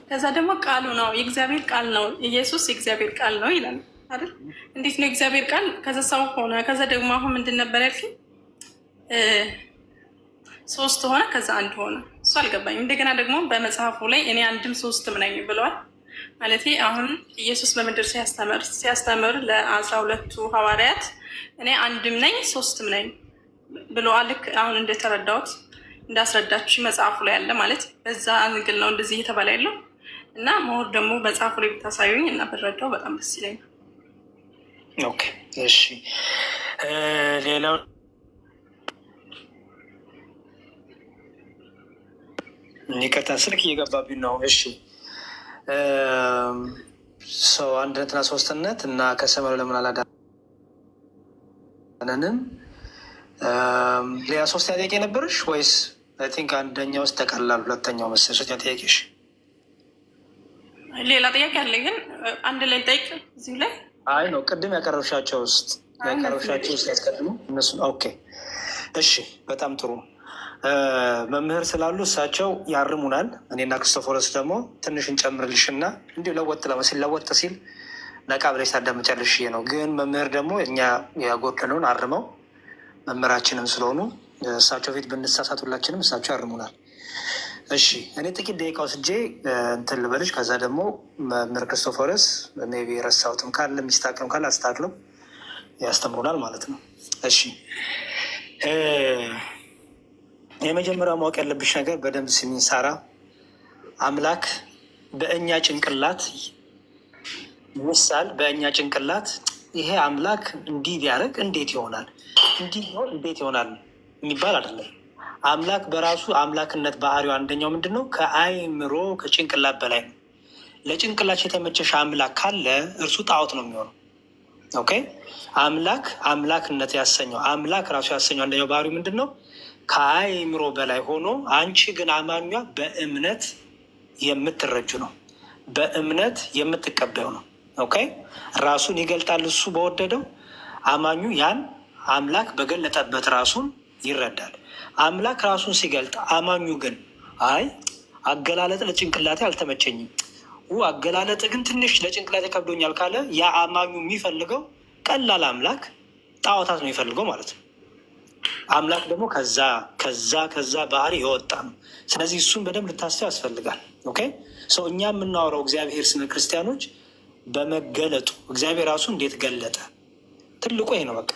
ከዛ ደግሞ ቃሉ ነው፣ የእግዚአብሔር ቃል ነው፣ ኢየሱስ የእግዚአብሔር ቃል ነው ይላል አይደል? እንዴት ነው የእግዚአብሔር ቃል ከዛ ሰው ሆነ? ከዛ ደግሞ አሁን ምንድን ነበር ያልከኝ? ሶስት ሆነ ከዛ አንድ ሆነ። እሱ አልገባኝም። እንደገና ደግሞ በመጽሐፉ ላይ እኔ አንድም ሶስትም ነኝ ብለዋል። ማለት አሁን ኢየሱስ በምድር ሲያስተምር ለ12ቱ ሐዋርያት እኔ አንድም ነኝ ሶስትም ነኝ ብለዋል። ልክ አሁን እንደተረዳሁት እንዳስረዳችሁ መጽሐፉ ላይ ያለ ማለት በዛ angle ነው እንደዚህ እየተባለ ያለው እና more ደግሞ መጽሐፉ ላይ ብታሳዩኝ እና ብረዳው በጣም ደስ ይለኛል። Okay፣ እሺ። ሌላው ይቅርታ ስልክ እየገባብኝ ነው። እሺ፣ ሰው አንድነትና ሶስትነት እና ከሰማዩ ለምን አላዳነንም? ሌላ ሶስተኛ ጥያቄ ነበረሽ ወይስ? I think አንደኛው ውስጥ ተቀላል፣ ሁለተኛው መሰለኝ ሶስተኛ ጥያቄሽ። ሌላ ጥያቄ አለ ግን አንድ ላይ ጠይቅ እዚሁ ላይ። አይ ነው፣ ቅድም ያቀረብሻቸው ውስጥ ያስቀድሙ እነሱ። Okay፣ እሺ፣ በጣም ጥሩ። መምህር ስላሉ እሳቸው ያርሙናል። እኔና ክርስቶፎሮስ ደግሞ ትንሽ እንጨምርልሽና እንዲሁ ለወጥ ለመሲል ለወጥ ሲል ነቃ ብለሽ ታዳምጫለሽ ነው። ግን መምህር ደግሞ እኛ ያጎደለውን አርመው መምህራችንም ስለሆኑ እሳቸው ፊት ብንሳሳት ሁላችንም እሳቸው ያርሙናል። እሺ፣ እኔ ጥቂት ደቂቃ ወስጄ እንትን ልበልሽ። ከዛ ደግሞ መምህር ክርስቶፎረስ maybe የረሳሁትም ካለ የሚስተካከልም ካለ አስተካክለው ያስተምሩናል ማለት ነው። እሺ፣ የመጀመሪያው ማወቅ ያለብሽ ነገር፣ በደንብ ስሚኝ ሳራ፣ አምላክ በእኛ ጭንቅላት ምሳል በእኛ ጭንቅላት ይሄ አምላክ እንዲህ ቢያደርግ እንዴት ይሆናል፣ እንዲህ ቢሆን እንዴት ይሆናል የሚባል አይደለም። አምላክ በራሱ አምላክነት ባህሪው አንደኛው ምንድን ነው? ከአይምሮ ከጭንቅላት በላይ ነው። ለጭንቅላት የተመቸሽ አምላክ ካለ እርሱ ጣዖት ነው የሚሆነው። Okay፣ አምላክ አምላክነት ያሰኘው፣ አምላክ ራሱ ያሰኘው አንደኛው ባህሪው ምንድን ነው? ከአይምሮ በላይ ሆኖ አንቺ ግን አማኟ በእምነት የምትረጁ ነው፣ በእምነት የምትቀበዩ ነው። Okay፣ ራሱን ይገልጣል እሱ በወደደው፣ አማኙ ያን አምላክ በገለጠበት ራሱን ይረዳል። አምላክ ራሱን ሲገልጥ አማኙ ግን አይ አገላለጥ ለጭንቅላቴ አልተመቸኝም፣ አገላለጥ ግን ትንሽ ለጭንቅላቴ ከብዶኛል ካለ ያ አማኙ የሚፈልገው ቀላል አምላክ ጣዖታት ነው የሚፈልገው ማለት ነው። አምላክ ደግሞ ከዛ ባህሪ የወጣ ነው። ስለዚህ እሱን በደንብ ልታስተው ያስፈልጋል። Okay፣ so እኛ የምናወራው እግዚአብሔር ስነ ክርስቲያኖች በመገለጡ እግዚአብሔር ራሱ እንዴት ገለጠ፣ ትልቁ ይሄ ነው። በቃ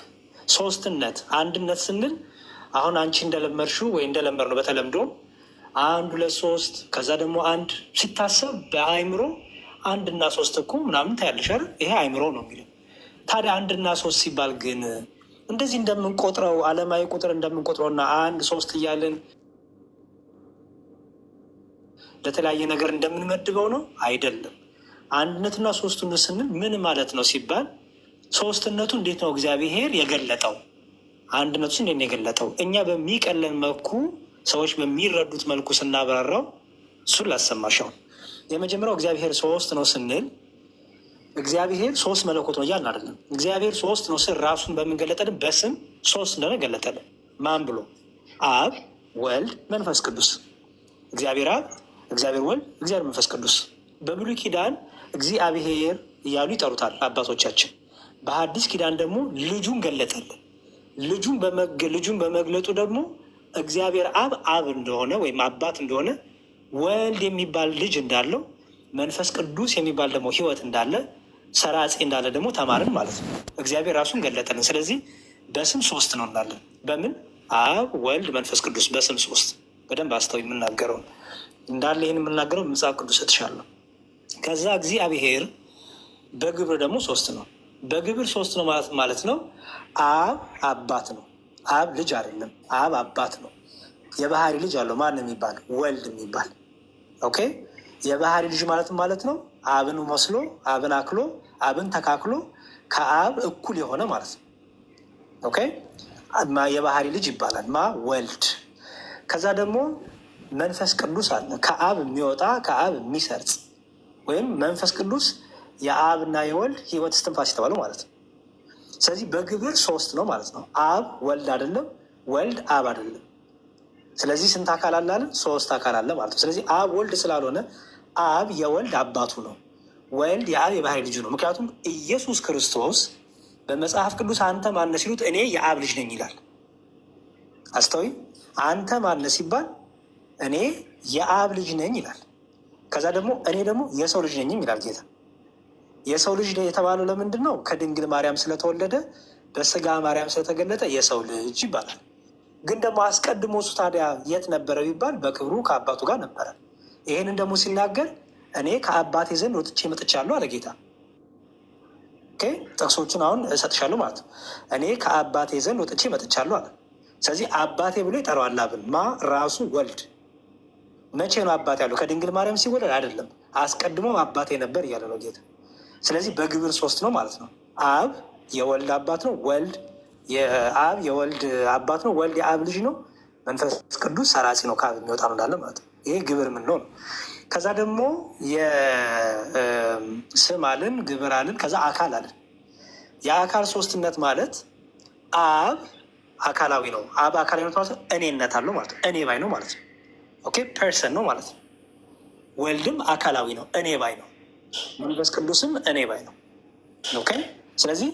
ሶስትነት አንድነት ስንል አሁን አንቺ እንደለመድሽው ወይ እንደለመድነው በተለምዶ አንድ ሁለት ሶስት ከዛ ደግሞ አንድ ሲታሰብ በአይምሮ አንድና ሶስት እኮ ምናምን ታያለሽ አይደል? ይሄ አይምሮ ነው የሚለው። ታዲያ አንድና ሶስት ሲባል ግን እንደዚህ እንደምንቆጥረው ዓለማዊ ቁጥር እንደምንቆጥረውና አንድ ሶስት እያልን ለተለያየ ነገር እንደምንመድበው ነው? አይደለም። አንድነትና ሶስትነት ስንል ምን ማለት ነው ሲባል ሶስትነቱ እንዴት ነው እግዚአብሔር የገለጠው? አንድነቱ እንዴት ነው የገለጠው? እኛ በሚቀለን መልኩ ሰዎች በሚረዱት መልኩ ስናብራራው እሱን ላሰማሻው። የመጀመሪያው እግዚአብሔር ሶስት ነው ስንል እግዚአብሔር ሶስት መለኮት ነው እያልን አይደለም። እግዚአብሔር ሶስት ነው ስል ራሱን በምን ገለጠልን? በስም ሶስት እንደሆነ ገለጠልን። ማን ብሎ? አብ፣ ወልድ፣ መንፈስ ቅዱስ። እግዚአብሔር አብ፣ እግዚአብሔር ወልድ፣ እግዚአብሔር መንፈስ ቅዱስ። በብሉይ ኪዳን እግዚአብሔር እያሉ ይጠሩታል አባቶቻችን። በሐዲስ ኪዳን ደግሞ ልጁን ገለጠልን። ልጁን በመግለጡ ደግሞ እግዚአብሔር አብ አብ እንደሆነ ወይም አባት እንደሆነ፣ ወልድ የሚባል ልጅ እንዳለው፣ መንፈስ ቅዱስ የሚባል ደግሞ ሕይወት እንዳለ፣ ሰራጺ እንዳለ ደግሞ ተማርን ማለት ነው። እግዚአብሔር ራሱን ገለጠልን። ስለዚህ በስም ሶስት ነው እንላለን። በምን? አብ፣ ወልድ፣ መንፈስ ቅዱስ በስም ሶስት። በደንብ አስተው የምናገረውን እንዳለ ይህን የምናገረው መጽሐፍ ቅዱስ እትሻለሁ። ከዛ እግዚአብሔር በግብር ደግሞ ሶስት ነው። በግብር ሶስት ነው ማለት ማለት ነው። አብ አባት ነው። አብ ልጅ አይደለም። አብ አባት ነው። የባህሪ ልጅ አለው። ማን ነው የሚባል? ወልድ የሚባል። Okay፣ የባህሪ ልጅ ማለት ማለት ነው አብን መስሎ፣ አብን አክሎ፣ አብን ተካክሎ ከአብ እኩል የሆነ ማለት ነው። Okay፣ የባህሪ ልጅ ይባላል። ማ? ወልድ። ከዛ ደግሞ መንፈስ ቅዱስ አለ። ከአብ የሚወጣ፣ ከአብ የሚሰርጽ ወይም መንፈስ ቅዱስ የአብና የወልድ ሕይወት እስትንፋስ የተባለው ማለት ነው። ስለዚህ በግብር ሶስት ነው ማለት ነው። አብ ወልድ አይደለም፣ ወልድ አብ አይደለም። ስለዚህ ስንት አካል አለ አለ? ሶስት አካል አለ ማለት ነው። ስለዚህ አብ ወልድ ስላልሆነ አብ የወልድ አባቱ ነው፣ ወልድ የአብ የባህሪ ልጁ ነው። ምክንያቱም ኢየሱስ ክርስቶስ በመጽሐፍ ቅዱስ አንተ ማነህ ሲሉት እኔ የአብ ልጅ ነኝ ይላል። አስተዊ አንተ ማነህ ሲባል እኔ የአብ ልጅ ነኝ ይላል። ከዛ ደግሞ እኔ ደግሞ የሰው ልጅ ነኝም ይላል ጌታ። የሰው ልጅ የተባለው ለምንድን ነው? ከድንግል ማርያም ስለተወለደ በስጋ ማርያም ስለተገለጠ የሰው ልጅ ይባላል። ግን ደግሞ አስቀድሞ እሱ ታዲያ የት ነበረ ቢባል በክብሩ ከአባቱ ጋር ነበረ። ይሄንን ደግሞ ሲናገር እኔ ከአባቴ ዘንድ ወጥቼ መጥቻለሁ አለ ጌታ። ጥቅሶቹን አሁን እሰጥሻለሁ ማለት ነው። እኔ ከአባቴ ዘንድ ወጥቼ መጥቻለሁ አለ። ስለዚህ አባቴ ብሎ ይጠራዋል አብን። ማ ራሱ ወልድ። መቼ ነው አባቴ ያለው? ከድንግል ማርያም ሲወለድ አይደለም፣ አስቀድሞም አባቴ ነበር እያለ ነው ጌታ። ስለዚህ በግብር ሶስት ነው ማለት ነው። አብ የወልድ አባት ነው። ወልድ የአብ የወልድ አባት ነው። ወልድ የአብ ልጅ ነው። መንፈስ ቅዱስ ሰራጺ ነው፣ ከአብ የሚወጣ ነው እንዳለ ማለት ነው። ይሄ ግብር ምን ነው። ከዛ ደግሞ የስም አልን፣ ግብር አልን፣ ከዛ አካል አልን። የአካል ሶስትነት ማለት አብ አካላዊ ነው። አብ አካላዊ ነው ማለት እኔነት አለው ማለት ነው። እኔ ባይ ነው ማለት ነው። Okay person ነው ማለት ነው። ወልድም አካላዊ ነው፣ እኔ ባይ ነው። መንፈስ ቅዱስም እኔ ባይ ነው። Okay ስለዚህ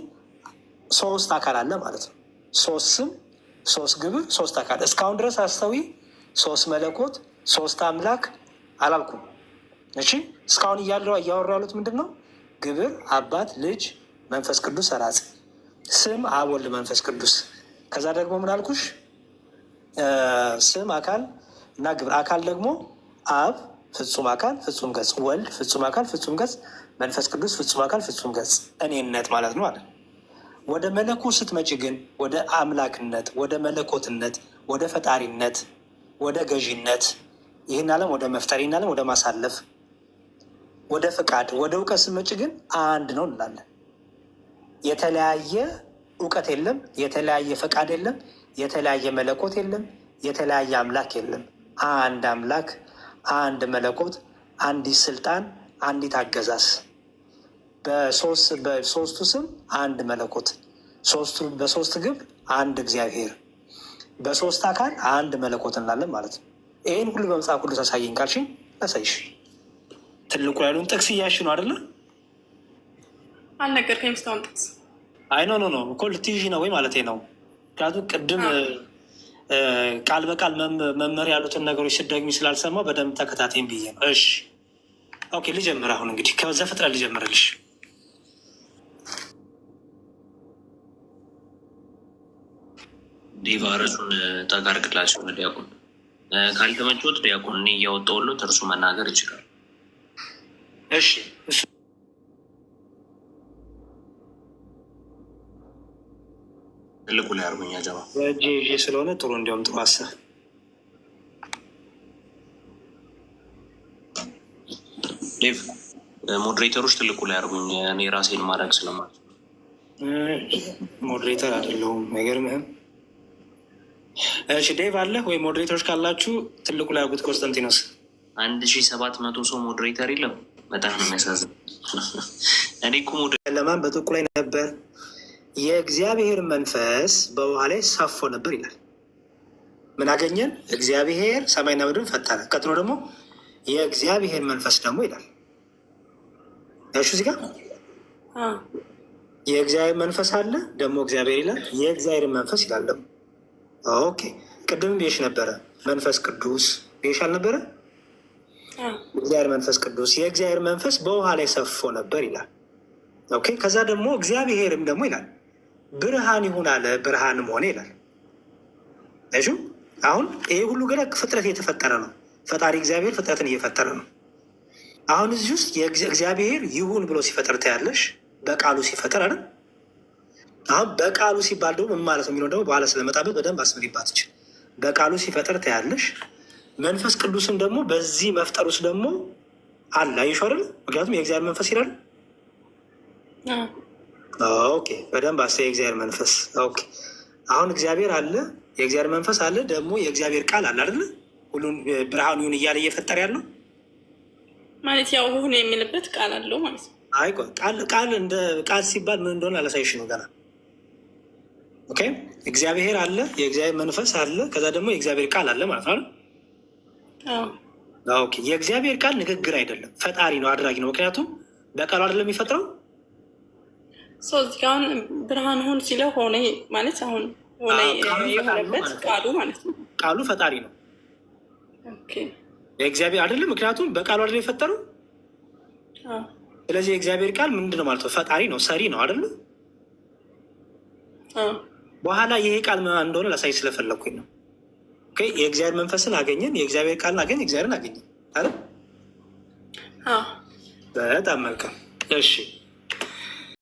ሶስት አካል አለ ማለት ነው። ሶስት ስም፣ ሶስት ግብር፣ ሶስት አካል። እስካሁን ድረስ አስተዊ ሶስት መለኮት፣ ሶስት አምላክ አላልኩም። እሺ እስካሁን እያወሩ ያሉት ምንድን ነው? ግብር አባት፣ ልጅ፣ መንፈስ ቅዱስ ሰራጽ፣ ስም አብ፣ ወልድ፣ መንፈስ ቅዱስ። ከዛ ደግሞ ምን አልኩሽ? ስም አካል እና ግብር። አካል ደግሞ አብ ፍጹም አካል ፍጹም ገጽ፣ ወልድ ፍጹም አካል ፍጹም ገጽ፣ መንፈስ ቅዱስ ፍጹም አካል ፍጹም ገጽ፣ እኔነት ማለት ነው አለ። ወደ መለኮት ስትመጪ ግን ወደ አምላክነት፣ ወደ መለኮትነት፣ ወደ ፈጣሪነት፣ ወደ ገዢነት፣ ይህን ዓለም ወደ መፍጠር፣ ይህን ዓለም ወደ ማሳለፍ፣ ወደ ፍቃድ፣ ወደ እውቀት ስትመጪ ግን አንድ ነው እንላለን። የተለያየ እውቀት የለም፣ የተለያየ ፈቃድ የለም፣ የተለያየ መለኮት የለም፣ የተለያየ አምላክ የለም። አንድ አምላክ፣ አንድ መለኮት፣ አንዲት ስልጣን፣ አንዲት አገዛዝ በሶስቱ ስም አንድ መለኮት፣ በሶስት ግብር አንድ እግዚአብሔር፣ በሶስት አካል አንድ መለኮት እንላለን ማለት ነው። ይህን ሁሉ በመጽሐፍ ቅዱስ አሳየኝ ካልሽኝ አሳይሽ። ትልቁ ያሉን ጥቅስ እያሽ ነው አይደለ? አልነገርከኝም እስካሁን ጥቅስ። አይ no no no እኮ ልትይዢ ነው ወይ ማለት ነው። ምክንያቱም ቅድም ቃል በቃል መምህር ያሉትን ነገሮች ስደግሚ ስላልሰማው በደንብ ተከታተኝ ብዬ ነው። እሺ okay፣ ልጀምር አሁን እንግዲህ ከዘፍጥረት ልጀምርልሽ። ዴቭ ርዕሱን ጠጋ አድርግላቸው ለዲያቆን። ካልተመቾት ዲያቆን እኔ እያወጣሁለት እርሱ መናገር ይችላል። እሺ ትልቁ ላይ አርጉኛ ጀማ በእጄ ይዤ ስለሆነ ጥሩ፣ እንዲያውም ጥሩ አስብ። ዴቭ moderator ኦች ትልቁ ላይ አርጉኝ፣ እኔ ራሴን ማድረግ ስለማልችል። Moderator አይደለሁም፣ አይገርምህም? እሺ ዴቭ አለ ወይ? Moderator ኦች ካላችሁ ትልቁ ላይ አርጉት። ኮንስታንቲኖስ 1700 ሰው moderator የለም። በጣም ነው የሚያሳዝን። እኔ እኮ ጨለማን በጥልቁ ላይ ነበር፣ የእግዚአብሔር መንፈስ በውሃ ላይ ሰፎ ነበር ይላል። ምን አገኘን? እግዚአብሔር ሰማይና ምድርን ፈጠረ። ቀጥሎ ደግሞ የእግዚአብሔር መንፈስ ደግሞ ይላል። እሺ እዚህ ጋር የእግዚአብሔር መንፈስ አለ፣ ደግሞ እግዚአብሔር ይላል። የእግዚአብሔር መንፈስ ይላል ደግሞ። Okay ቅድም ብዬሽ ነበረ፣ መንፈስ ቅዱስ ብዬሽ አልነበረ? እግዚአብሔር መንፈስ ቅዱስ፣ የእግዚአብሔር መንፈስ በውሃ ላይ ሰፎ ነበር ይላል። Okay ከዛ ደግሞ እግዚአብሔርም ደግሞ ይላል ብርሃን ይሁን አለ፣ ብርሃንም ሆነ ይላል። እሺ አሁን ይሄ ሁሉ ገና ፍጥረት እየተፈጠረ ነው። ፈጣሪ እግዚአብሔር ፍጥረትን እየፈጠረ ነው። አሁን እዚህ ውስጥ እግዚአብሔር ይሁን ብሎ ሲፈጥር ታያለሽ። በቃሉ ሲፈጥር አይደል? አሁን በቃሉ ሲባል ደግሞ ምን ማለት ነው የሚለው ደግሞ በኋላ ስለመጣበት በደንብ አስምሪባት ይችል። በቃሉ ሲፈጥር ታያለሽ። መንፈስ ቅዱስም ደግሞ በዚህ መፍጠር ውስጥ ደግሞ አለ። አየሽው አይደል? ምክንያቱም የእግዚአብሔር መንፈስ ይላል። Okay በደንብ አስ የእግዚአብሔር መንፈስ okay። አሁን እግዚአብሔር አለ፣ የእግዚአብሔር መንፈስ አለ፣ ደግሞ የእግዚአብሔር ቃል አለ አይደለ? ሁሉን ብርሃን ይሁን እያለ እየፈጠረ ያለው ማለት ያው ሁን የሚልበት ቃል አለው ማለት ነው። አይ ቃል ቃል እንደ ቃል ሲባል ምን እንደሆነ አላሳይሽ ነው ገና። Okay እግዚአብሔር አለ፣ የእግዚአብሔር መንፈስ አለ፣ ከዛ ደግሞ የእግዚአብሔር ቃል አለ ማለት ነው። Okay፣ የእግዚአብሔር ቃል ንግግር አይደለም፣ ፈጣሪ ነው፣ አድራጊ ነው። ምክንያቱም በቃሉ አይደለም የሚፈጥረው። So እዚህ ጋር አሁን ብርሃን ሁን ሲለው ሆነ ማለት አሁን ሆነ አዎ፣ ቃሉ ፈጣሪ ነው የሆነበት ማለት ነው። ቃሉ ማለት ነው። ቃሉ ፈጣሪ ነው የእግዚአብሔር አይደለም። ምክንያቱም በቃሉ አይደለም የፈጠረው። አዎ። ስለዚህ የእግዚአብሔር ቃል ምንድን ነው ማለት ነው? ፈጣሪ ነው፣ ሰሪ ነው አይደለም። አዎ። በኋላ ይሄ ቃል ምን እንደሆነ ላሳይ ስለፈለግኩኝ ነው። Okay፣ የእግዚአብሔር መንፈስን አገኘን፣ የእግዚአብሔር ቃልን አገኘን፣ እግዚአብሔርን አገኘን አይደል? አዎ። በጣም መልካም። እሺ፣